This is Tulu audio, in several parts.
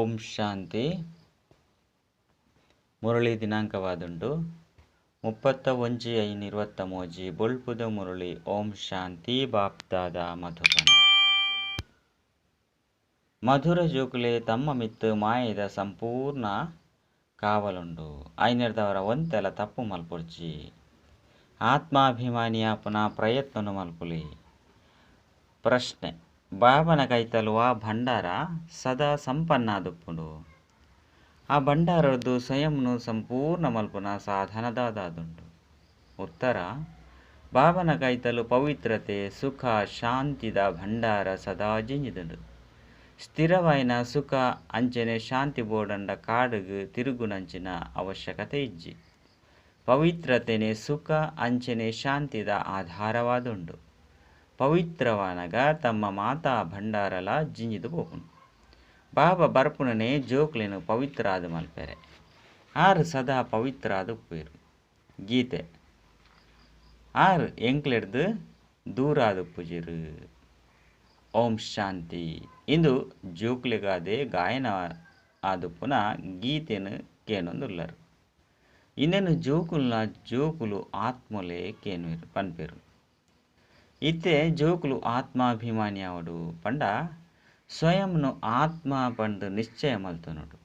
ಓಂ ಶಾಂತಿ. ಮುರಳಿ ದಿನಾಂಕವಾದುಂಡು 31/5/23. ಬೊಳ್ಪುದ ಮುರಳಿ. ಓಂ ಶಾಂತಿ. ಬಾಪ್ದಾದ ಮಧುಬನ. ಮಧುರ ಜೋಕುಲೆ ತಮ್ಮ ಮಿತ್ತು ಮಾಯದ ಸಂಪೂರ್ಣ ಕಾವಲುಂಡು. ಐನೆರ್ದವರ ಒಂತೆಲ ತಪ್ಪು ಮಲ್ಪೊಡ್ಚಿ. ಆತ್ಮಾಭಿಮಾನಿಯಾಪುನ ಪ್ರಯತ್ನನು ಮಲ್ಪುಲಿ. ಪ್ರಶ್ನೆ: ಬಾಬನ ಕೈತಲುವ ಭಂಡಾರ ಸದಾ ಸಂಪನ್ನಾದುಪ್ಪುಂಡು. ಆ ಭಂಡಾರದ್ದು ಸ್ವಯಂನು ಸಂಪೂರ್ಣ ಮಲ್ಪುನ ಸಾಧನದಾದುಂಡು. ಉತ್ತರ: ಬಾಬನ ಕೈತಲು ಪವಿತ್ರತೆ, ಸುಖ, ಶಾಂತಿದ ಭಂಡಾರ ಸದಾ ಜಿಂಜಿದುಂಡು. ಸ್ಥಿರವಾಯಿನ ಸುಖ ಅಂಚನೆ ಶಾಂತಿ ಬೋಡಂಡ ಕಾಡುಗು ತಿರುಗುನಂಚಿನ ಅವಶ್ಯಕತೆ ಇಜ್ಜಿ. ಪವಿತ್ರತೆನೆ ಸುಖ ಅಂಚನೆ ಶಾಂತಿದ ಆಧಾರವಾದುಂಡು. ಪವಿತ್ರವಾನಗ ತಮ್ಮ ಮಾತಾ ಭಂಡಾರಲ ಜಿಂಜಿದು ಪೋಪುಂಡು. ಬಾಬಾ ಬರ್ಪುಣನೆ ಜೋಕ್ಲೆನು ಪವಿತ್ರಾದ ಮಲ್ಪೆರೆ. ಆರು ಸದಾ ಪವಿತ್ರಾದ ಉಪ್ಪೇರು. ಗೀತೆ ಆರು ಎಂಕ್ಲೆಡ್ದು ದೂರಾದ ಪೂಜೆರು. ಓಂ ಶಾಂತಿ. ಇಂದು ಜೋಕ್ಲೆಗಾದೆ ಗಾಯನ ಆದುಪ್ಪುನ ಗೀತೆನು ಕೇನೊಂದುಲ್ಲರು. ಇಂದೆನು ಜೋಕುಲ್ನ ಜೋಕುಲು ಆತ್ಮಲೆ ಕೇನುವೆರು ಪನ್ಪೆರು. ಇತ್ತೆ ಜೋಕುಲು ಆತ್ಮಾಭಿಮಾನಿಯಾವಡು ಪಂಡ ಸ್ವಯಂನು ಆತ್ಮ ಪಂದು ನಿಶ್ಚಯ ಮಲ್ತೊನೊಡು.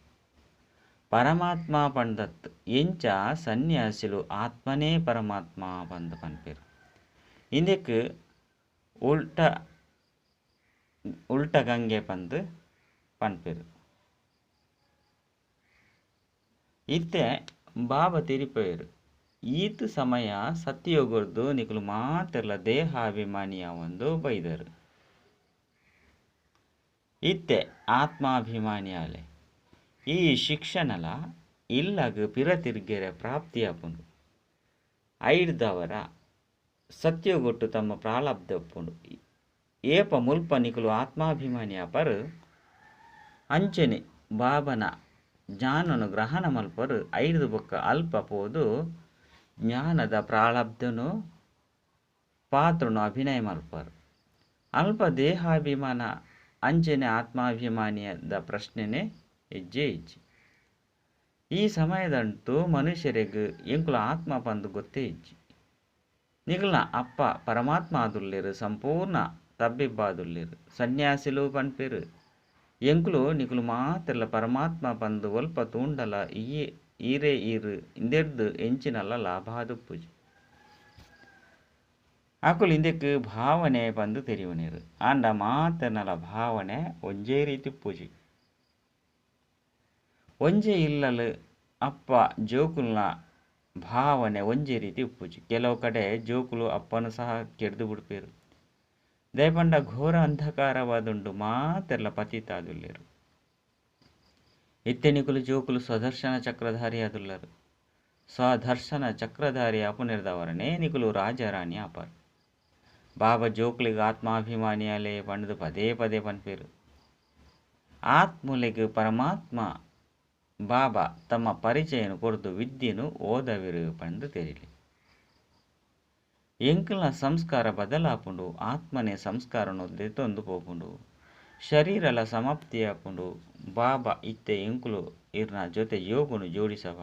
ಪರಮಾತ್ಮ ಪಂಡತ್ ಎಂಚ ಸನ್ಯಾಸಿಲು ಆತ್ಮನೇ ಪರಮಾತ್ಮ ಪಂದು ಪನ್ಪೆರು. ಇಂದೆಕ್ ಉಲ್ಟ ಉಲ್ಟ ಗಂಗೆ ಪಂದು ಪನ್ಪೆರು. ಇತ್ತೆ ಬಾಬಾ ತಿರಿಪೇರು ಈತ್ ಸಮಯ ಸತ್ಯಯುಗರ್ದು ನಿಕುಲು ಮಾತೆರ್ಲ ದೇಹಾಭಿಮಾನಿಯಾವೊಂದು ಬೈದರು. ಇತ್ತೆ ಆತ್ಮಾಭಿಮಾನಿಯಾಲೆ ಈ ಶಿಕ್ಷಣಲ ಇಲ್ಲಗ್ ಪಿರ ತಿರ್ಗೆರೆ ಪ್ರಾಪ್ತಿಯಾಪುಂಡು. ಐಡ್ದವರ ಸತ್ಯಗೊಟ್ಟು ತಮ್ಮ ಪ್ರಾಲಬ್ಧ ಉಪ್ಪುಂಡು. ಏಪ ಮುಲ್ಪ ನಿಕುಲು ಆತ್ಮಾಭಿಮಾನಿಯಾಪರು ಅಂಚನೆ ಬಾಬನ ಜ್ಞಾನನು ಗ್ರಹಣ ಮಲ್ಪರು. ಐಡ್ದು ಬೊಕ್ಕ ಅಲ್ಪ ಪೋದು ಜ್ಞಾನದ ಪ್ರಾಲಬ್ಧನು ಪಾತ್ರನು ಅಭಿನಯ ಮಲ್ಪರು. ಅಲ್ಪ ದೇಹಾಭಿಮಾನ ಅಂಚನೆ ಆತ್ಮಾಭಿಮಾನಿಯದ ಪ್ರಶ್ನೆನೇ ಹೆಜ್ಜೆ ಇಜ್ಜಿ. ಈ ಸಮಯದಂಟು ಮನುಷ್ಯರಿಗೆ ಎಂಕುಲು ಆತ್ಮ ಪಂದು ಗೊತ್ತೇ ಇಜ್ಜಿ. ನಿಕಲ್ನ ಅಪ್ಪ ಪರಮಾತ್ಮ ಆದುಲ್ಲೇರು, ಸಂಪೂರ್ಣ ತಬ್ಬಿಬ್ಬಾದುಲ್ಲೇರು. ಸನ್ಯಾಸಿಲು ಪನ್ಪೆರು ಎಂಕುಲು ನಿಕುಲು ಮಾತೆರ್ಲ ಪರಮಾತ್ಮ ಪಂದು ಒಲ್ಪ ತೂಂಡಲ ಈರೇ ಈರು ಇಂದೆರ್ದು ಎಂಚಿನಲ್ಲ ಲಾಭಾದುಪ್ಪುಜಿ. ಅಕುಲು ಇಂದೆಕ್ ಭಾವನೆ ಪಂದು ತೆರಿಯುನೇರು. ಆಂಡ ಮಾತೆರ್ನಲ ಭಾವನೆ ಒಂಜೇ ರೀತಿ ಪೂಜಿ. ಒಂಜೇ ಇಲ್ಲಲು ಅಪ್ಪ ಜೋಕುಲ್ನ ಭಾವನೆ ಒಂಜೇ ರೀತಿ ಉಪ್ಪುಜಿ. ಕೆಲವು ಕಡೆ ಜೋಕುಲು ಅಪ್ಪನು ಸಹ ಕೆಡ್ದು ಬಿಡ್ಪೇರು. ದಯಪಂಡ ಘೋರ ಅಂಧಕಾರವಾದುಂಡು ಮಾತೆರ್ಲ ಪತಿತಾದುಲ್ಲೇರು. ಇತ್ತೆನಿಕುಲು ಜೋಕುಲು ಸ್ವದರ್ಶನ ಚಕ್ರಧಾರಿ ಆದುಲ್ಲರು. ಸ್ವದರ್ಶನ ಚಕ್ರಧಾರಿ ಅಪುನಿರ್ದವರನೇ ನಿಕುಲು ರಾಜಾರಾಣಿ ಆಪರು. ಬಾಬಾ ಜೋಕ್ಲಿಗ್ ಆತ್ಮಾಭಿಮಾನಿಯಾಲೆ ಪಂಡ್ದು ಪದೇ ಪದೇ ಪನ್ಪೇರು. ಆತ್ಮಲೆಗ್ ಪರಮಾತ್ಮ ಬಾಬಾ ತಮ್ಮ ಪರಿಚಯನು ಕೊರ್ದು ವಿದ್ಯೆನು ಓದವಿರು ಪಂದು ತೆರಿಲಿ. ಎಂಕಲ್ನ ಸಂಸ್ಕಾರ ಬದಲಾಪುಂಡು. ಆತ್ಮನೇ ಸಂಸ್ಕಾರನು ದೆತೊಂದು ಪೋಪುಂಡು. ಶರೀರಲ ಸಮಾಪ್ತಿಯಾಪುಂಡು. ಬಾಬಾ ಇತ್ತೆ ಎಂಕುಲು ಇರ್ನ ಜೊತೆ ಯೋಗನು ಜೋಡಿಸವ.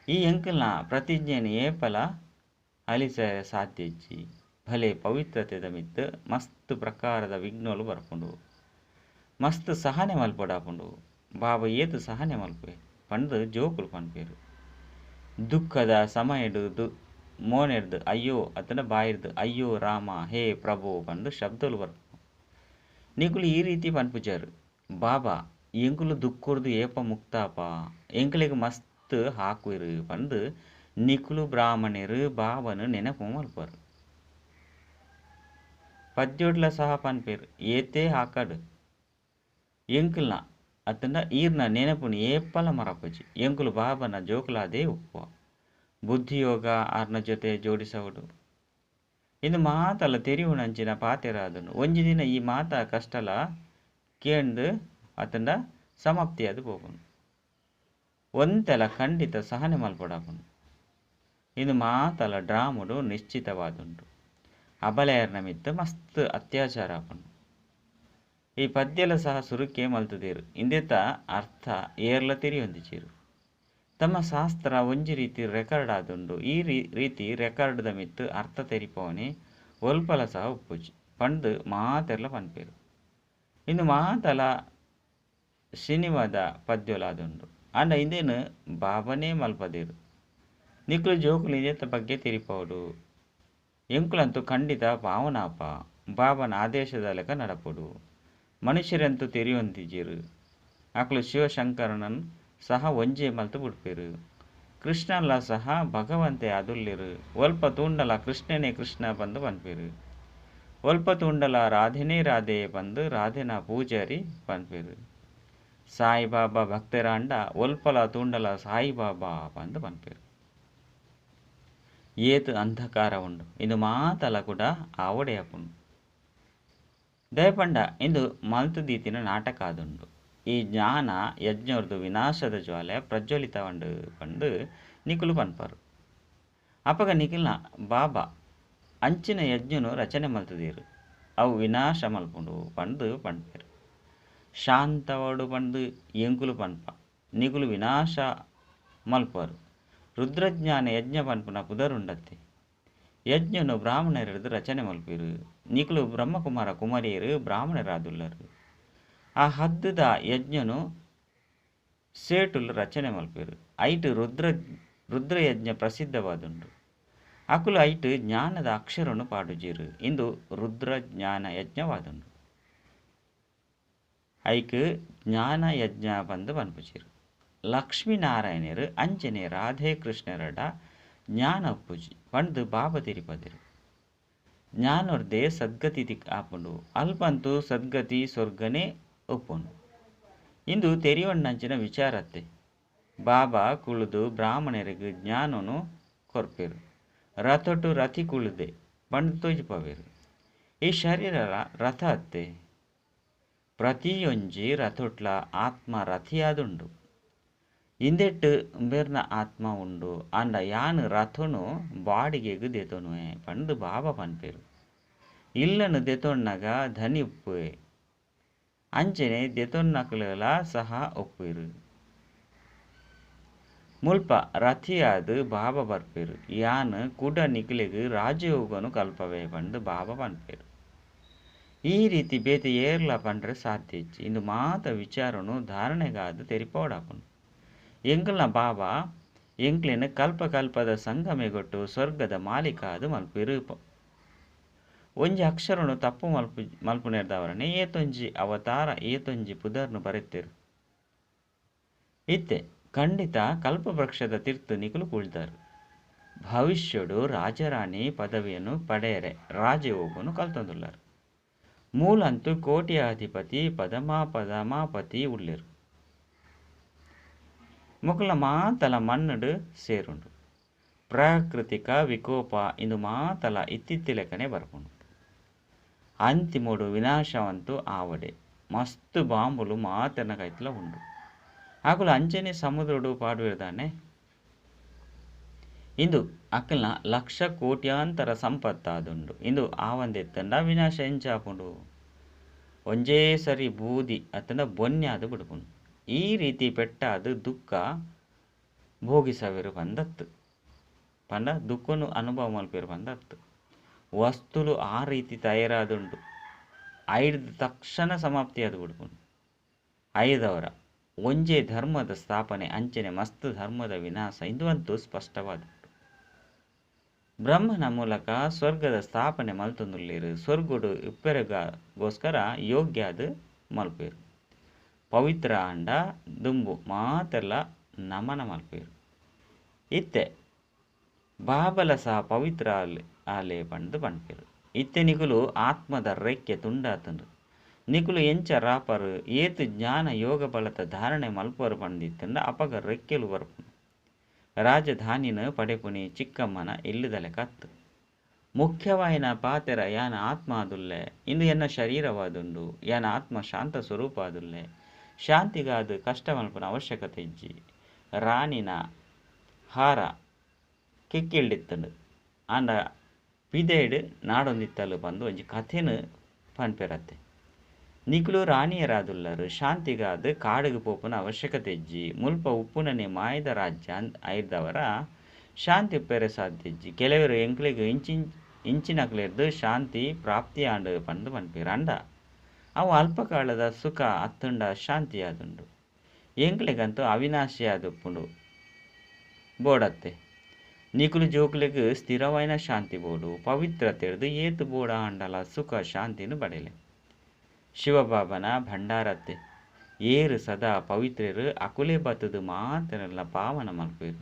ಈ ಎಂಕಲ್ನ ಪ್ರತಿಜ್ಞೆಯನ್ನು ಏಪಲ ಅಲಿಸ ಸಾಧ್ಯ ಇಜ್ಜಿ. ಭಲೆ ಪವಿತ್ರತೆದ ಮಿತ್ತು ಮಸ್ತ್ ಪ್ರಕಾರದ ವಿಘ್ನಗಳು ಬರ್ಪುಂಡು. ಮಸ್ತ್ ಸಹನೆ ಮಲ್ಪೊಡಾಪುಂಡು. ಬಾಬಾ ಏತು ಸಹನೆ ಮಲ್ಪೆ ಪಂದು ಜೋಕುಲು ಪನ್ಪೇರು. ದುಃಖದ ಸಮಯಡು ಮೋನೆರ್ದು ಅಯ್ಯೋ ಅತನ ಬಾಯಿರ್ದು ಅಯ್ಯೋ ರಾಮ ಹೇ ಪ್ರಭು ಪಂದು ಶಬ್ದಲು ಬರ್ಪು. ನಿಕುಲು ಈ ರೀತಿ ಪನ್ಪುಜಾರು. ಬಾಬಾ ಎಂಕುಲು ದುಃಖರ್ದು ಏಪ ಮುಕ್ತಾಪ ಎಂಕುಲಿಗೆ ಮಸ್ತ್ ಹಾಕುವಿರು ಪಂದು ನಿಕುಲು ಬ್ರಾಹ್ಮಣರು ಬಾಬನು ನೆನಪು ಮಲ್ಪರು. ಪದ್ಯೋಡ್ಲ ಸಹ ಪನ್ಪೇರು ಏತೇ ಹಾಕಡು ಎಂಕುಲ್ನ ಅತನ ಈರ್ನ ನೆನಪುನು ಏಪಲ ಮರಪುಜಿ. ಎಂಕುಲು ಬಾಬನ ಜೋಕುಲಾದೇ ಉಪ್ಪುವ. ಬುದ್ಧಿಯೋಗ ಆರ್ನ ಜೊತೆ ಜೋಡಿಸವಡು. ಇಂದು ಮಾತಲ ತೆರಿಯುನಂಚಿನ ಪಾತೆರಾದನು. ಒಂಜಿ ದಿನ ಈ ಮಾತಾ ಕಷ್ಟಲ ಕೇಂದು ಅತಂಡ ಸಮಾಪ್ತಿಯಾದ ಪೋಪುಂಡು. ಒಂತೆಲ ಖಂಡಿತ ಸಹನೆ ಮಲ್ಪೊಡಾಪುಂಡು. ಇಂದು ಮಾತಲ ಡ್ರಾಮುಡು ನಿಶ್ಚಿತವಾದುಂಡು. ಅಬಲೆಯರ್ನ ಮಿತ್ತು ಮಸ್ತ್ ಅತ್ಯಾಚಾರ ಆಪುಂಡು. ಈ ಪದ್ಯಲ ಸಹ ಸುರುಕೆ ಮಲ್ತುದೆರ್. ಇಂದೆತ ಅರ್ಥ ಏರ್ಲ ತೆರಿಯೊಂದಿಜೆರ್. ತಮ್ಮ ಶಾಸ್ತ್ರ ಒಂಜಿ ರೀತಿ ರೆಕಾರ್ಡ್ ಆದುಂಡು. ಈ ರೀತಿ ರೆಕಾರ್ಡ್ ದ ಮಿತ್ತ್ ಅರ್ಥ ತೆರಿಪವನೆ ಒಲ್ಪಲ ಸಹ ಉಪ್ಪುಜಿ ಪಂದ್ ಮಾತೆರ್ಲ ಪನ್ಪೆರ್. ಇಂದು ಮಾತಲ ಸಿನಿಮಾದ ಪದ್ಯೊಲಾದುಂಡು. ಆಂಡ ಇಂದೆನ್ ಬಾಬನೇ ಮಲ್ಪದೆರ್. ನಿಕುಲು ಜೋಕುಲು ಇಂದೆತ ಬಗ್ಗೆ ತೆರಿಪವೊಡು. ಎಂಕುಲಂತೂ ಖಂಡಿತ ಪಾವನಾಪ ಬಾಬನ ಆದೇಶದ ಲೆಕ ನಡಪೊಡು. ಮನುಷ್ಯರಂತೂ ತೆರಿಯೊಂದಿಜೆರ್. ಅಕುಲು ಶಿವಶಂಕರನನ್ ಸಹ ಒಂಜೇ ಮಲ್ತ್ ಬುಡ್ಪೆರ್. ಕೃಷ್ಣನ್ಲ ಸಹ ಭಗವಂತೆ ಆದುಲ್ಲೆರ್. ಒಲ್ಪ ತೂಂಡಲ ಕೃಷ್ಣನೇ ಕೃಷ್ಣ ಪಂದ್ ಪನ್ಪೆರ್. ಒಲ್ಪ ತೂಂಡಲ ರಾಧೆನೇ ರಾಧೆ ಪಂದ್ ರಾಧೆನ ಪೂಜಾರಿ ಪನ್ಪೆರ್. ಸಾಯಿಬಾಬಾ ಭಕ್ತರಾಂಡ ಒಲ್ಪಲ ತೂಂಡಲ ಸಾಯಿಬಾಬಾ ಪಂದ್ ಪನ್ಪೆರ್. ಏತ್ ಅಂಧಕಾರ ಉಂಡು. ಇಂದು ಮಾತಲ ಕೂಡ ಆವೊಡೇ ಆಪುಂಡು. ದಯಪಂಡ ಇಂದು ಮಲ್ತ್ ದೀತಿನ ನಾಟಕ ಆದುಂಡು. ಈ ಜ್ಞಾನ ಯಜ್ಞೊರ್ದು ವಿನಾಶದ ಜ್ವಾಲೆ ಪ್ರಜ್ವಲಿತವಂಡು ಪಂದ್ ನಿಕುಲು ಪನ್ಪರ್. ಅಪಗ ನಿಕಲ್ನ ಬಾಬಾ ಅಂಚಿನ ಯಜ್ಞನು ರಚನೆ ಮಲ್ತುದೆರ್. ಅವು ವಿನಾಶ ಮಲ್ಪುಂಡು ಪಂದ್ ಪನ್ಪೆರ್. ಶಾಂತವಾಡು ಪಂದ್ ಎಂಕುಲು ಪನ್ಪ. ನಿಕುಲು ವಿನಾಶ ಮಲ್ಪುವರ್. ರುದ್ರಜ್ಞಾನ ಯಜ್ಞ ಪನ್ಪುನ ಪುದರುಂಡತ್ತೆ. ಯಜ್ಞನು ಬ್ರಾಹ್ಮಣರೆರ್ದ್ ರಚನೆ ಮಲ್ಪುವೆರ್. ನಿಕುಲು ಬ್ರಹ್ಮಕುಮಾರ ಕುಮಾರಿಯರು ಬ್ರಾಹ್ಮಣರಾದುಲ್ಲರ್. ಆ ಹದ್ದುದ ಯಜ್ಞನು ಸೇಟುಲು ರಚನೆ ಮಲ್ಪುವೆರ್. ಐಟ್ ರುದ್ರಯಜ್ಞ ಪ್ರಸಿದ್ಧವಾದುಂಡು. ಅಕುಲು ಐಟ್ ಜ್ಞಾನದ ಅಕ್ಷರನು ಪಾಡುಜೆರ್. ಇಂದು ರುದ್ರಜ್ಞಾನ ಯಜ್ಞವಾದುಂಡು. ಐಕ್ ಜ್ಞಾನ ಯಜ್ಞ ಪಂದ್ ಪನ್ಪುಜೆರ್. ಲಕ್ಷ್ಮೀನಾರಾಯಣೆರ್ ಅಂಚನೆ ರಾಧೆ ಕೃಷ್ಣರೆಡ ಜ್ಞಾನ ಉಪ್ಪುಜಿ ಪಂದ್ ಬಾಬಾ ತೆರಿಪದೆರ್. ಜ್ಞಾನೊರ್ದೇ ಸದ್ಗತಿ ಆಪುಂಡು. ಅಲ್ಪಂತೂ ಸದ್ಗತಿ ಸ್ವರ್ಗನೇ ಉಪ್ಪುಂಡು. ಇಂದು ತೆರಿಯೊಂಡಂಚಿನ ವಿಚಾರತ್ತೆ. ಬಾಬಾ ಕುಳುದು ಬ್ರಾಹ್ಮಣರಿಗೆ ಜ್ಞಾನನು ಕೊರ್ಪೆರ್. ರಥೊಟು ರಥಿ ಕುಳುದೆ ಪಂದ್ ತೋಜಿಪವೆರ್. ಈ ಶರೀರ ರಥ ಅತ್ತೆ. ಪ್ರತಿಯೊಂಜಿ ರಥೊಟ್ಲ ಆತ್ಮ ರಥಿಯಾದುಂಡು. ಇಂದೆಟ್ ಉಂಬೆರ್ನ ಆತ್ಮ ಉಂಡು. ಆಂಡ ಯಾನ್ ರಥೊನು ಬಾಡಿಗೆಗ್ ದೆತೊನುವೆ ಪಂದ್ ಬಾಬಾ ಪನ್ಪೆರ್. ಇಲ್ಲನ್ ದೆತೊನ್ನಗ ಧನಿ ಉಪ್ಪುವೆ. ಅಂಚನೆ ದೆತೊನ್ನಕುಲುಲ ಸಹ ಉಪ್ಪುವೆರ್. ಮುಲ್ಪ ರಥಿಯಾದ್ ಬಾಬಾ ಬರ್ಪೆರ್. ಯಾನ್ ಕುಡ ನಿಕಲೆಗ್ ರಾಜಯೋಗನು ಕಲ್ಪವೆ ಪಂದ್ ಬಾಬಾ ಪನ್ಪೆರ್. ಈ ರೀತಿ ಬೇತೆ ಏರ್ಲ ಪಂಡ್ರೆ ಸಾಧ್ಯ ಇಜ್ಜಿ. ಇಂದು ಮಾತ ವಿಚಾರನು ಧಾರಣೆಗಾದ್ ತೆರಿಪಾವೊಡಾಪುಂಡು. ಎಂಕಲ್ನ ಬಾಬಾ ಎಂಕ್ಲೆನ್ ಕಲ್ಪ ಕಲ್ಪದ ಸಂಗಮೆಗೊಟ್ಟು ಸ್ವರ್ಗದ ಮಾಲೀಕಾದ್ ಮಲ್ಪುವೆರ್. ಒಂಜಿ ಅಕ್ಷರನು ತಪ್ಪು ಮಲ್ಪುನೆರ್ದಾವರನೆ ಏತೊಂಜಿ ಅವತಾರ ಏತೊಂಜಿ ಪುದರ್ನ್ ಬರೆತೆರ್. ಇತ್ತೆ ಖಂಡಿತ ಕಲ್ಪವೃಕ್ಷದ ತಿರ್ತ್ ನಿಕುಲು ಕುಳ್ದಾರ್. ಭವಿಷ್ಯಡು ರಾಜರಾಣಿ ಪದವಿಯನ್ನು ಪಡೆಯರೆ ರಾಜಯೋಗನು ಕಲ್ತೊಂದುಲ್ಲರ್. ಮೂಲಂತು ಕೋಟ್ಯಾಧಿಪತಿ ಪದಮಾಪದಮಾಪತಿ ಉಲ್ಲೆರ್. ಮೊಕಲ್ನ ಮಾತಲ ಮಣ್ಣುಡು ಸೇರುಂಡು. ಪ್ರಾಕೃತಿಕ ವಿಕೋಪ ಇಂದು ಮಾತಲ ಇತ್ತಿತ್ತಿಲೆಕನೆ ಬರ್ಪುಂಡು. ಅಂತಿಮೊಡು ವಿನಾಶವಂತೂ ಆವಡೆ. ಮಸ್ತ್ ಬಾಂಬುಲು ಮಾತೆರ್ನ ಕೈತಲ ಉಂಡು. ಅಕುಲು ಅಂಚನೆ ಸಮುದ್ರಡು ಪಾಡುವೆರ್ ದಾನೆ. ಇಂದು ಅಕಲ್ನ ಲಕ್ಷ ಕೋಟ್ಯಾಂತರ ಸಂಪತ್ತಾದುಂಡು. ಇಂದು ಆವಂದೆತ್ತಂಡ ವಿನಾಶ ಎಂಚಾಪುಂಡು. ಒಂಜೇ ಸರಿ ಬೂದಿ ಅತ್ತಂಡ ಬೊನ್ಯಾದ್ ಬುಡ್ಪುಂಡು. ಈ ರೀತಿ ಪೆಟ್ಟಾದ್ ದುಃಖ ಭೋಗಿಸವೆರ್ ಪಂದತ್ತು. ಪಂಡ ದುಃಖನು ಅನುಭವ ಮಲ್ಪೆರ್ ಪಂದತ್ತು. ವಸ್ತುಲು ಆ ರೀತಿ ತಯಾರಾದುಂಡು. ಐಡ್ದ್ ತಕ್ಷಣ ಸಮಾಪ್ತಿಯಾದ್ ಬುಡ್ಪುಂಡು. ಐದವರ ಒಂಜೇ ಧರ್ಮದ ಸ್ಥಾಪನೆ ಅಂಚನೆ ಮಸ್ತ್ ಧರ್ಮದ ವಿನಾಶ ಇಂದು ಅಂತೂ ಸ್ಪಷ್ಟವಾದುಂಡು. ಬ್ರಹ್ಮನ ಮೂಲಕ ಸ್ವರ್ಗದ ಸ್ಥಾಪನೆ ಮಲ್ತೊಂದುಲ್ಲೆರ್. ಸ್ವರ್ಗಡು ಇಪ್ಪೆರೆಗೋಸ್ಕರ ಯೋಗ್ಯಾದ್ ಮಲ್ಪುವೆರ್. ಪವಿತ್ರ ಆಂಡ ದುಂಬು ಮಾತೆರ್ಲ ನಮನ ಮಲ್ಪುವೆರ್. ಇತ್ತೆ ಬಾಬಲ ಸಹ ಪವಿತ್ರ ಆಲೆ ಪಂದ್ ಪನ್ಪೆರ್. ಇತ್ತೆ ನಿಕುಲು ಆತ್ಮದ ರೆಕ್ಕೆ ತುಂಡಾತುಂಡು. ನಿಕುಲು ಎಂಚ ರಾಪರ್ ಏತ್ ಜ್ಞಾನ ಯೋಗ ಬಲತ ಧಾರಣೆ ಮಲ್ಪುವರ್ ಪಂದಿತ್ತಂಡ ಅಪಗ ರೆಕ್ಕೆಲು ಬರ್ಪುಂಡು. ರಾಜಧಾನಿನ ಪಡೆಪುನಿ ಚಿಕ್ಕಮ್ಮನ ಇಲ್ಲದ ಲೆಕ್ಕ. ಮುಖ್ಯವಾಯಿನ ಪಾತೆರ ಯಾನ್ ಆತ್ಮ ಆದುಲ್ಲೆ. ಇಂದು ಎನ್ನ ಶರೀರವಾದುಂಡು. ಯಾನ್ ಆತ್ಮ ಶಾಂತ ಸ್ವರೂಪ ಆದುಲ್ಲೆ. ಶಾಂತಿಗಾದ್ ಕಷ್ಟ ಮಲ್ಪುನ ಅವಶ್ಯಕತೆ ಇಜ್ಜಿ. ರಾಣಿನ ಹಾರ ಕೆಕ್ಕಿಲ್ಡಿತ್ತಂಡು. ಆಂಡ ಪಿದೈಡ್ ನಾಡೊಂದಿತ್ತಲ್ ಪಂದ್ ಒಂಜಿ ಕಥೆನ್ ಪನ್ಪೆರತ್ತೆ. ನಿಕುಲು ರಾಣಿಯರಾದುಲ್ಲರು. ಶಾಂತಿಗಾದ್ ಕಾಡುಗು ಪೋಪುನ ಅವಶ್ಯಕತೆ ಇಜ್ಜಿ. ಮುಲ್ಪ ಉಪ್ಪುನನೆ ಮಾಯದ ರಾಜ್ಯ ಐರ್ದವರ ಶಾಂತಿ ಉಪ್ಪೆರೆ ಸಾಧ್ಯ ಇಜ್ಜಿ. ಕೆಲವರು ಎಂಕ್ಲೆಗ್ ಇಂಚಿನಕ್ಲೆರ್ದ್ ಶಾಂತಿ ಪ್ರಾಪ್ತಿಯಾಂಡ್ ಪಂದ್ ಪನ್ಪೆರ್. ಆಂಡ ಅವು ಅಲ್ಪಕಾಲದ ಸುಖ ಅತ್ತುಂಡ ಶಾಂತಿಯಾದುಂಡು. ಎಂಕ್ಲೆಗಂತೂ ಅವಿನಾಶಿಯಾದುಪ್ಪುಂಡು ಬೋಡತ್ತೆ. ನಿಕುಲು ಜೋಕುಲೆಗ್ ಸ್ಥಿರವಾಯಿನ ಶಾಂತಿ ಬೋಡು. ಪವಿತ್ರತೆರ್ದ್ ಏತ್ ಬೋಡ ಆಂಡಲ ಸುಖ ಶಾಂತಿನ್ ಪಡೆಲೆ. ಶಿವಬಾಬನ ಭಂಡಾರತ್ತೆ. ಏರ್ ಸದಾ ಪವಿತ್ರೆರ್ ಅಕುಲೇ ಬತ್ತುದು ಮಾತೆರೆನ್ಲ ಪಾವನ ಮಲ್ಪುವೆರ್.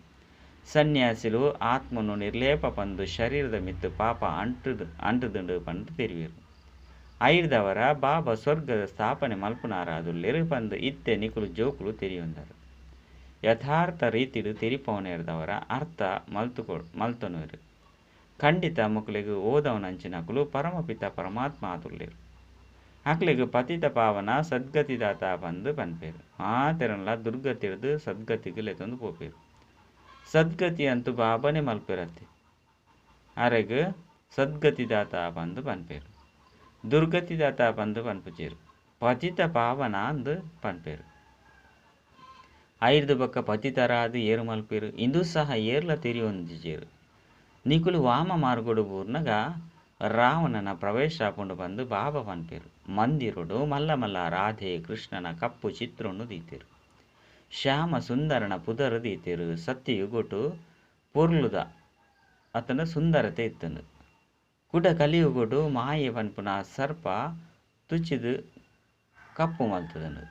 ಸನ್ಯಾಸಿಲು ಆತ್ಮನು ನಿರ್ಲೇಪ ಪಂದ್ ಶರೀರದ ಮಿತ್ತ್ ಪಾಪ ಅಂಟುದುಂಡು ಪಂದ್ ತೆರಿವೆರ್. ಐರ್ದವರ ಬಾಬಾ ಸ್ವರ್ಗದ ಸ್ಥಾಪನೆ ಮಲ್ಪುನಾರಾದುಲ್ಲೆರ್ ಪಂದ್ ಇತ್ತೆ ನಿಕುಲು ಜೋಕುಲು ತೆರಿಯೊಂದರು. ಯಥಾರ್ಥ ರೀತಿಡ್ ತೆರಿಪಾವನೆರ್ದವರ ಅರ್ಥ ಮಲ್ತೊನುವೆರ್. ಖಂಡಿತ ಮೊಕುಲೆಗ್ ಓದವನಂಚಿನಕುಲು ಪರಮಪಿತ ಪರಮಾತ್ಮ ಆದುಲ್ಲೆರ್. ಅಕ್ಲೆಗ್ ಪತಿತ ಪಾವನ ಸದ್ಗತಿದಾತ ಪಂದ್ ಪನ್ಪೆರ್. ಮಾತೆರೆನ್ಲ ದುರ್ಗತಿರ್ದ್ ಸದ್ಗತಿಗ್ ಲೆತೊಂದು ಪೋಪೆರ್. ಸದ್ಗತಿ ಅಂತೂ ಬಾಬಾನೇ ಮಲ್ಪೆರತ್ತೆ. ಅರೆಗ್ ಸದ್ಗತಿದಾತ ಪಂದ್ ಪನ್ಪೆರ್. ದುರ್ಗತಿದಾತ ಪಂದ್ ಪನ್ಪುಜೆರ್. ಪತಿತ ಪಾವನ ಅಂದ್ ಪನ್ಪೆರ್. ಐರ್ದ್ ಬೊಕ್ಕ ಪತಿತರಾದ್ ಏರ್ ಮಲ್ಪೆರ್. ಇಂದು ಸಹ ಏರ್ಲ ತೆರಿಯೊಂದಿಜೆರ್. ನಿಕುಲು ವಾಮ ಮಾರ್ಗಡ್ ಬೂರ್ನಗ ರಾವಣನ ಪ್ರವೇಶ ಆಪುಂಡು ಪಂದ್ ಬಾಬಾ ಪನ್ಪೆರ್. ಮಂದಿರಡ್ ಮಲ್ಲ ಮಲ್ಲ ರಾಧೆ ಕೃಷ್ಣನ ಕಪ್ಪು ಚಿತ್ರೊನು ದೀತೆರ್. ಶ್ಯಾಮ ಸುಂದರನ ಪುದರ್ ದೀತೆರ್. ಸತ್ಯಯುಗಟ್ ಪೊರ್ಲುದ ಅತ್ತ್ಂಡ ಸುಂದರತೆ ಇತ್ತುಂಡು. ಕುಡ ಕಲಿಯುಗಡ್ ಮಾಯೆ ಪನ್ಪುನ ಸರ್ಪ ತುಚಿದು ಕಪ್ಪು ಮಲ್ತುದುಂಡು.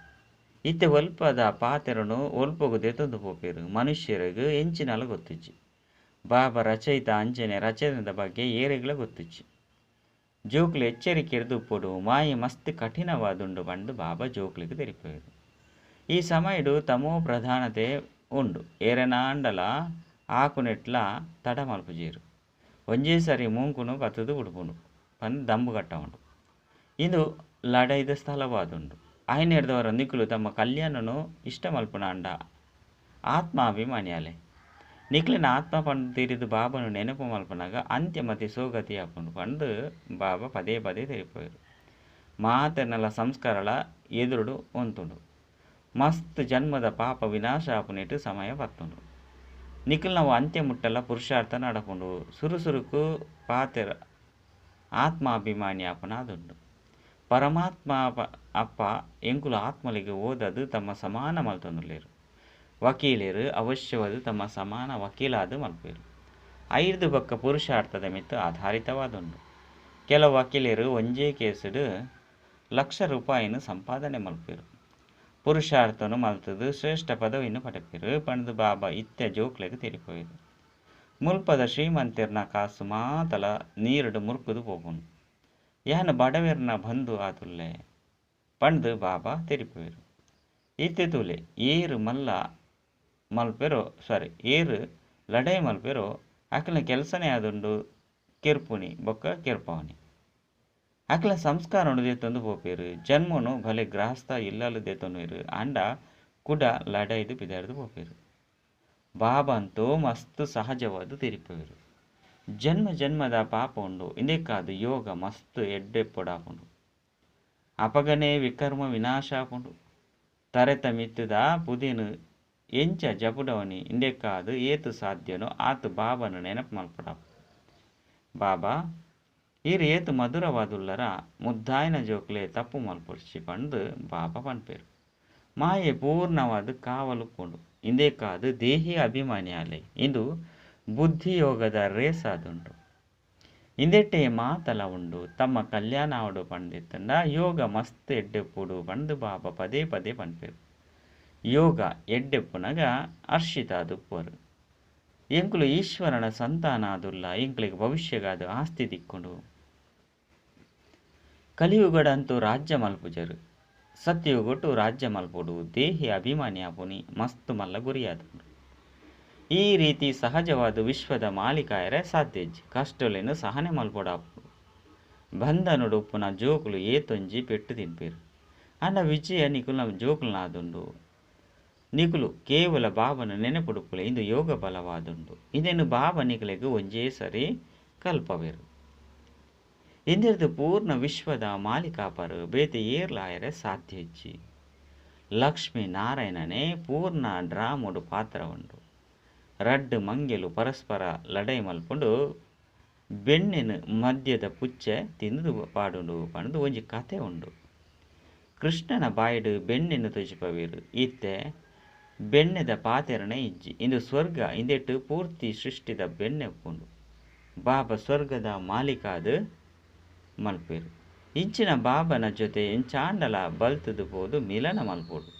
ಇತ್ತೆ ಒಲ್ಪದ ಪಾತೆರನು ಒಲ್ಪೊಗು ದೆತೊಂದು ಪೋಪೆರ್. ಮನುಷ್ಯರೆಗ್ ಎಂಚಿನಲ ಗೊತ್ತುಜ್ಜಿ. ಬಾಬಾ ರಚಯಿತ ಅಂಚನೆ ರಚನೆದ ಬಗ್ಗೆ ಏರೆಗ್ಲ ಗೊತ್ತುಜ್ಜಿ. ಜೋಕುಲು ಎಚ್ಚರಿಕೆರ್ದ್ ಉಪ್ಪೊಡು. ಮಾಯೆ ಮಸ್ತ್ ಕಠಿಣವಾದುಂಡು ಪಂದ್ ಬಾಬಾ ಜೋಕುಲೆಗ್ ತೆರಿಪಾವೆರ್. ಈ ಸಮಯಡ್ ತಮೋ ಪ್ರಧಾನತೆ ಉಂಡು. ಏರೆನಾಂಡಲ ಆಕುನೆಟ್ಲ ತಡ ಮಲ್ಪುಜೆರ್. ಒಂಜೇ ಸರಿ ಮೂಂಕುನು ಪತ್ತುದು ಬುಡ್ಪುಂಡು ಪಂದ್ ದಂಬು ಕಟ್ಟವುಂಡು. ಇಂದು ಲಡಾಯಿದ ಸ್ಥಳವಾದುಂಡು. ಆಯನೆರ್ದವರ ನಿಕುಲು ತಮ್ಮ ಕಲ್ಯಾಣನು ಇಷ್ಟ ಮಲ್ಪುನಾಂಡ ಆತ್ಮಾಭಿಮಾನಿಯಾಲೆ. ನಿಕ್ಲೆನ ಆತ್ಮ ಪಂದ್ ತೆರಿದು ಬಾಬಾನು ನೆನಪು ಮಲ್ಪುನಗ ಅಂತ್ಯಮತಿ ಸೋಗತಿ ಆಪುಂಡು ಪಂದ್ ಬಾಬಾ ಪದೇ ಪದೇ ತೆರಿಪಾವೆರ್. ಮಾತೆರ್ನಲ ಸಂಸ್ಕಾರಲ ಎದುರುಡು ಉಂತುಂಡು. ಮಸ್ತ್ ಜನ್ಮದ ಪಾಪ ವಿನಾಶ ಆಪುನೆಟ್ ಸಮಯ ಪತ್ತುಂಡು. ನಿಕುಲ್ನವು ಅಂತ್ಯ ಮುಟ್ಟಲ ಪುರುಷಾರ್ಥ ನಡಪುಂಡು. ಸುರು ಸುರುಕು ಪಾತೆರ ಆತ್ಮಾಭಿಮಾನಿ ಆಪುನಾದುಂಡು. ಪರಮಾತ್ಮ ಅಪ್ಪ ಎಂಕುಲು ಆತ್ಮಲಿಗೆ ಓದದು ತಮ್ಮ ಸಮಾನ ಮಲ್ತೊಂದುಲ್ಲೆರ್. ವಕೀಲೆರ್ ಅವಶ್ಯವಾದ ತಮ್ಮ ಸಮಾನ ವಕೀಲಾದ್ ಮಲ್ಪುವೆರ್. ಐರ್ದ್ ಬೊಕ್ಕ ಪುರುಷಾರ್ಥದ ಮಿತ್ತ್ ಆಧಾರಿತವಾದುಂಡು. ಕೆಲವು ವಕೀಲೆರ್ ಒಂಜೇ ಕೇಸುಡು ಲಕ್ಷ ರೂಪಾಯಿನ ಸಂಪಾದನೆ ಮಲ್ಪುವೆರ್. ಪುರುಷಾರ್ಥನು ಮಲ್ತುದು ಶ್ರೇಷ್ಠ ಪದವಿಯನ್ನು ಪಡೆಪೆರ್ ಪಂದ್ ಬಾಬಾ ಇತ್ತೆ ಜೋಕ್ಲೆಗ್ ತೆರಿಪಾವೆರ್. ಮುಲ್ಪದ ಶ್ರೀಮಂತೆರ್ನ ಕಾಸು ಮಾತಲ ನೀರುಡು ಮುರ್ಕುದು ಪೋಪುಂಡು. ಯಾನ್ ಬಡವೆರ್ನ ಬಂಧು ಆದುಲ್ಲೆ ಪಂದ್ ಬಾಬಾ ತೆರಿಪಾವೆರ್. ಇತ್ತೆ ತೂಲೆ ಏರ್ ಮಲ್ಲ ಮಲ್ಪೆರೋ ಸಾರಿ ಏರ್ ಲಡಾಯಿ ಮಲ್ಪೆರೋ ಅಕ್ಲೆನ ಕೆಲಸನೇ ಆದುಂಡು ಕೆರ್ಪುನಿ ಬೊಕ್ಕ ಕೆರ್ಪವನಿ. ಅಕ್ಲೆನ ಸಂಸ್ಕಾರನು ದೆತ್ತೊಂದು ಪೋಪೆರ್. ಜನ್ಮನು ಭಲೆ ಗೃಹಸ್ಥ ಇಲ್ಲಲು ದೆತ್ತೊನುವೆರ್. ಆಂಡ ಕುಡ ಲಡಾಯಿದು ಪಿದಾಡ್ದು ಪೋಪೆರ್. ಬಾಬಾ ಅಂತೂ ಮಸ್ತ್ ಸಹಜವಾದ ತೆರಿಪಾವೆರ್. ಜನ್ಮ ಜನ್ಮದ ಪಾಪ ಉಂಡು. ಇಂದೆಕ್ಕಾದ್ ಯೋಗ ಮಸ್ತ್ ಎಡ್ಡೆ ಪೊಡಾಪುಂಡು. ಅಪಗನೆ ವಿಕರ್ಮ ವಿನಾಶ ಆಪುಂಡು. ತರೆತ ಮಿತ್ತದ ಪುದೆನ್ ಎಂಚ ಜಪುಡವನಿ ಇಂದೆಕ್ಕಾದ್ ಏತ್ ಸಾಧ್ಯನೋ ಆತ್ ಬಾಬಾನ ನೆನಪು ಮಲ್ಪಡಾಪುಂಡು. ಬಾಬಾ ಈರ್ ಏತ್ ಮಧುರವಾದುಲ್ಲರ ಮುದ್ದಾಯನ ಜೋಕ್ಲೆ ತಪ್ಪು ಮಲ್ಪೊಡ್ಚಿ ಪಂದ್ ಬಾಬಾ ಪನ್ಪೆರ್. ಮಾಯೆ ಪೂರ್ಣವಾದ ಕಾವಲುಪ್ಪುಂಡು. ಇಂದೆಕ್ಕಾದ್ ದೇಹಿ ಅಭಿಮಾನಿಯಾಲೆ. ಇಂದು ಬುದ್ಧಿಯೋಗದ ರೇಸ್ ಆದುಂಡು. ಇಂದೆಟೇ ಮಾತಲ ಉಂಡು. ತಮ್ಮ ಕಲ್ಯಾಣ ಆವಡು ಪಂದಿತ್ತಂಡ ಯೋಗ ಮಸ್ತ್ ಎಡ್ಡೆಪ್ಪುಡು ಪಂದ್ ಬಾಬಾ ಪದೇ ಪದೇ ಪನ್ಪೆರ್. ಯೋಗ ಎಡ್ಡೆಪ್ಪುನಗ ಹರ್ಷಿತಾದುಪ್ಪುವರು. ಎಂಕುಲು ಈಶ್ವರನ ಸಂತಾನ ಆದುಲ್ಲ. ಎಂಕ್ಲೆಗ್ ಭವಿಷ್ಯಗಾದ ಆಸ್ತಿ ದಿಕ್ಕುಂಡು. ಕಲಿಯುಗಡಂತೂ ರಾಜ್ಯ ಮಲ್ಪುಜರು. ಸತ್ಯಯುಗಟ್ಟು ರಾಜ್ಯ ಮಲ್ಪೊಡು. ದೇಹಿ ಅಭಿಮಾನಿ ಆಪುನಿ ಮಸ್ತ್ ಮಲ್ಲ ಗುರಿಯಾದುಂಡು. ಈ ರೀತಿ ಸಹಜವಾದ ವಿಶ್ವದ ಮಾಲೀಕಾಯರೆ ಸಾಧ್ಯ ಇಜ್ಜಿ. ಕಷ್ಟಲೆನ್ ಸಹನೆ ಮಲ್ಪೊಡಾಪುಂಡು. ಬಂಧನಡು ಉಪ್ಪುನ ಜೋಕುಲು ಏತೊಂಜಿ ಪೆಟ್ಟು ತಿನ್ಪೆರ್. ಆಂಡ ವಿಜಯ ನಿಕುಲ್ನ ಜೋಕುಲ್ನಾದುಂಡು. ನಿಕುಲು ಕೇವಲ ಬಾಬನ ನೆನಪುಡುಪ್ಪುಲೆ. ಇಂದು ಯೋಗ ಬಲವಾದುಂಡು. ಇಂದೆನ್ ಬಾಬಾ ನಿಕುಲೆಗ್ ಒಂಜೇ ಸರಿ ಕಲ್ಪವೆರ್. ಇಂದೆರ್ದು ಪೂರ್ಣ ವಿಶ್ವದ ಮಾಲೀಕಾಪರು ಬೇತೆ ಏರ್ಲಾಯರೆ ಸಾಧ್ಯ ಇಜ್ಜಿ. ಲಕ್ಷ್ಮೀ ನಾರಾಯಣನೇ ಪೂರ್ಣ ಡ್ರಾಮೋಡು ಪಾತ್ರ ಉಂಡು. ರಡ್ಡು ಮಂಗೆಲು ಪರಸ್ಪರ ಲಡೈ ಮಲ್ಪುಂಡು ಬೆಣ್ಣೆನು ಮದ್ಯದ ಪುಚ್ಚೆ ತಿಂದು ಪಾಡುಂಡು ಪಂದು ಒಂಜಿ ಕತೆ ಉಂಡು. ಕೃಷ್ಣನ ಬಾಯಿಡು ಬೆಣ್ಣೆನು ತೊಜಿಪವೇರು ಇತ್ತೆ ಬೆಣ್ಣೆದ ಪಾತೆರನೆ ಇಜ್ಜಿ. ಇಂದು ಸ್ವರ್ಗ ಇಂದೆಟ್ಟು ಪೂರ್ತಿ ಸೃಷ್ಟಿದ ಬೆಣ್ಣೆ ಉಪ್ಪುಂಡು. ಬಾಬಾ ಸ್ವರ್ಗದ ಮಾಲೀಕಾದ ಮಲ್ಪೇರು. ಇಂಚಿನ ಬಾಬನ ಜೊತೆ ಎಂಚಾಂಡಲ ಬಲ್ತದು ಪೋದು ಮಿಲನ ಮಲ್ಪೋಡು.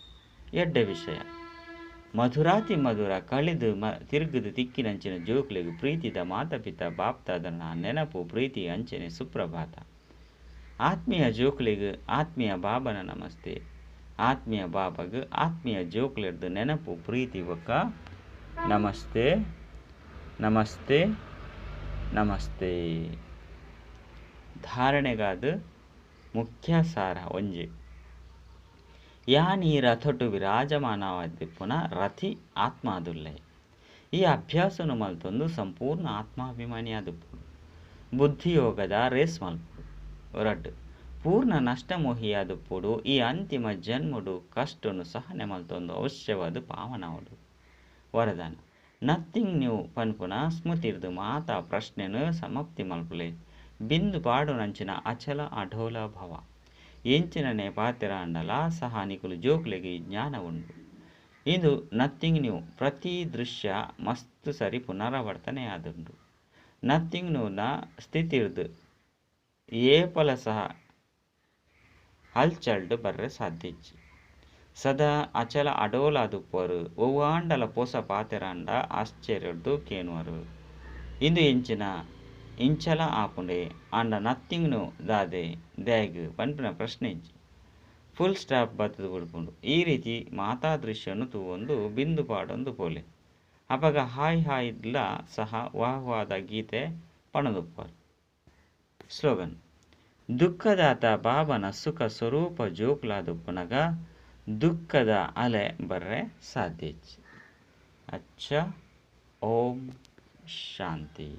ಎಡ್ಡೆ ವಿಷಯ. ಮಧುರಾತಿ ಮಧುರ ಕಳಿದು ತಿರುಗದು ತಿಕ್ಕಿನಂಚಿನ ಜೋಕ್ಲೆಗ್ ಪ್ರೀತಿದ ಮಾತಾಪಿತ ಬಾಪ್ತಾದನ ನೆನಪು ಪ್ರೀತಿ ಅಂಚನೆ ಸುಪ್ರಭಾತ. ಆತ್ಮೀಯ ಜೋಕ್ಲೆಗ್ ಆತ್ಮೀಯ ಬಾಬನ ನಮಸ್ತೆ. ಆತ್ಮೀಯ ಬಾಬಗ್ ಆತ್ಮೀಯ ಜೋಕ್ಲೆರ್ದು ನೆನಪು ಪ್ರೀತಿ ಬೊಕ್ಕ ನಮಸ್ತೆ ನಮಸ್ತೆ ನಮಸ್ತೆ. ಧಾರಣೆಗಾದ ಮುಖ್ಯ ಸಾರ ಒಂಜಿ ಯಾನಿ ರಥೊಟು ವಿರಾಜಮಾನವಾದಿಪ್ಪುನ ರಥಿ ಆತ್ಮಾದುಲ್ಲೆ. ಈ ಅಭ್ಯಾಸನು ಮಲ್ತೊಂದು ಸಂಪೂರ್ಣ ಆತ್ಮಾಭಿಮಾನಿಯಾದುಪ್ಪುಡು. ಬುದ್ಧಿಯೋಗದ ರೇಸ್ ಮಲ್ಪುಡು. ರಡ್ಡು ಪೂರ್ಣ ನಷ್ಟಮೋಹಿಯಾದುಪ್ಪುಡು. ಈ ಅಂತಿಮ ಜನ್ಮಡು ಕಷ್ಟನು ಸಹನೆ ಮಲ್ತೊಂದು ಅವಶ್ಯವಾದ ಪಾವನಾವಡು. ವರದಾನ ನಥಿಂಗ್ ನ್ಯೂ ಪನ್ಪುನ ಸ್ಮೃತಿರ್ದು ಮಾತಾ ಪ್ರಶ್ನೆನು ಸಮಾಪ್ತಿ ಮಲ್ಪುಲೆ. ಬಿಂದು ಪಾಡುನಂಚಿನ ಅಚಲ ಅಢೋಲ ಭವ. ಎಂಚಿನನೆ ಪಾತೆರಾಂಡಲ ಸಹ ನಿಕುಲು ಜೋಕ್ಲೆಗ್ ಜ್ಞಾನ ಉಂಡು. ಇಂದು ನಥಿಂಗ್ ನ್ಯೂ ಪ್ರತಿ ದೃಶ್ಯ ಮಸ್ತ್ ಸರಿ ಪುನರಾವರ್ತನೆ ಆದುಂಡು. ನಥಿಂಗ್ ನ್ಯೂನ ಸ್ಥಿತಿರ್ದು ಏಪಲ ಸಹ ಹಲ್ಚಲ್ಡ್ ಬರ್ರೆ ಸಾಧ್ಯ ಇಜ್ಜಿ. ಸದಾ ಅಚಲ ಅಡೋಲಾದುಪ್ಪರು. ಒವ್ವಾಂಡಲ ಪೊಸ ಪಾತೆರಾಂಡ ಆಶ್ಚರ್ಯರ್ದು ಕೇನುವರು. ಇಂದು ಎಂಚಿನ ಇಂಚಲ ಆಪುಂಡೆ ಆಂಡ ನಥಿಂಗ್ ನ್ಯೂ ದಾದೆ ದ್ಯಾಗ್ ಪನ್ಪಿನ ಪ್ರಶ್ನೆ ಇಜ್ಜಿ. ಫುಲ್ ಸ್ಟಾಪ್ ಬತ್ತದು ಬುಡ್ಪುಂಡು. ಈ ರೀತಿ ಮಾತಾ ದೃಶ್ಯನು ತೂವೊಂದು ಬಿಂದು ಪಾಡೊಂದು ಪೋಲೆ. ಅಪಗ ಹಾಯ್ ಹಾಯ್ ಲ ಸಹ ವಾಹ್ವಾದ ಗೀತೆ ಪಣದುಪ್ಪರು. ಸ್ಲೋಗನ್ ದುಃಖದಾತ ಬಾಬನ ಸುಖ ಸ್ವರೂಪ ಜೋಕ್ಲಾದುಪ್ಪುನಗ ದುಃಖದ ಅಲೆ ಬರ್ರೆ ಸಾಧ್ಯ ಇಜ್ಜಿ. ಅಚ್ಚ ಓಂ ಶಾಂತಿ.